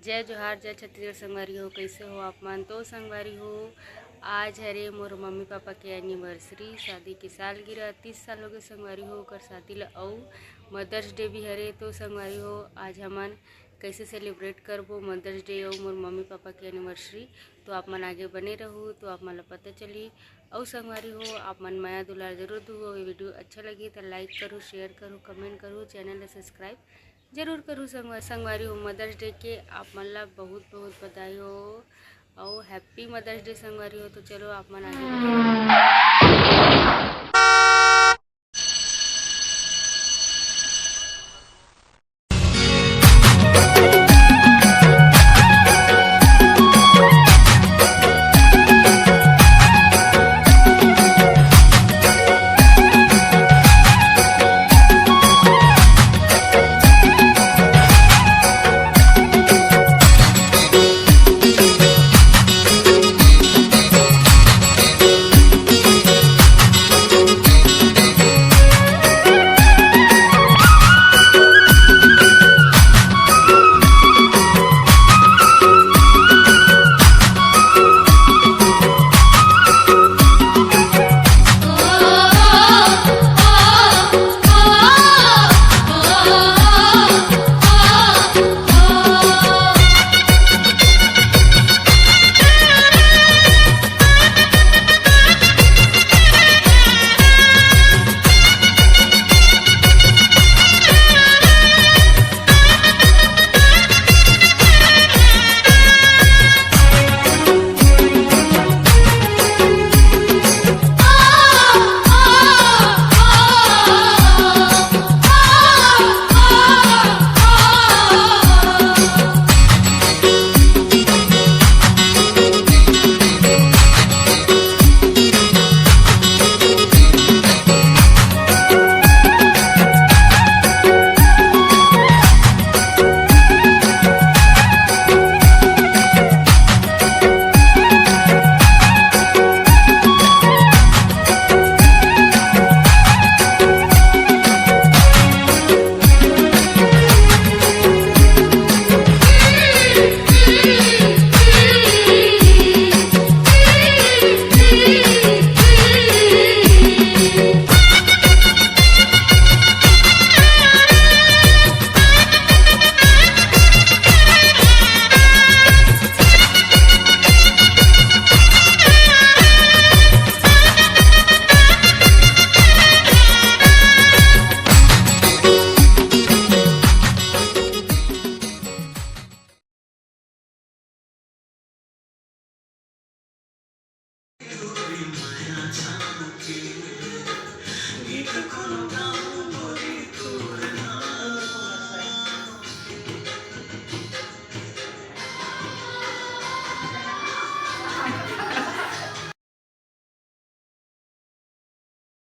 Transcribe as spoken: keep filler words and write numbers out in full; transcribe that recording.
जय जोहार, जय छत्तीसगढ़ संगवारी हो, कइसे हो आप मन? तो संगवारी हो, आज हरे मोर मम्मी पापा के एनिवर्सरी, शादी के सालगिरह, तीस साल हो गए संगवारी हो ओकर शादी ला, अउ मदर्स डे भी हरे। तो संगवारी हो, आज हमन कइसे सेलिब्रेट करबो मदर्स डे अउ मोर मम्मी पापा के एनिवर्सरी, तो आप मन आगे बने रहू, तो आप मन ला पता चली। अउ संगवारी हो, आप मन मया दुलार जरूर दू। अउ ये वीडियो अच्छा लगी तो लाइक करू, शेयर करू, कमेंट करू, चैनल ला सब्सक्राइब जरूर करू संगवा-, संगवारी हो। मदर्स डे के आप मन ला बहुत बहुत बधाई हो, अउ हैप्पी मदर्स डे संगवारी हो। तो चलो आप मन आगे बढ़े।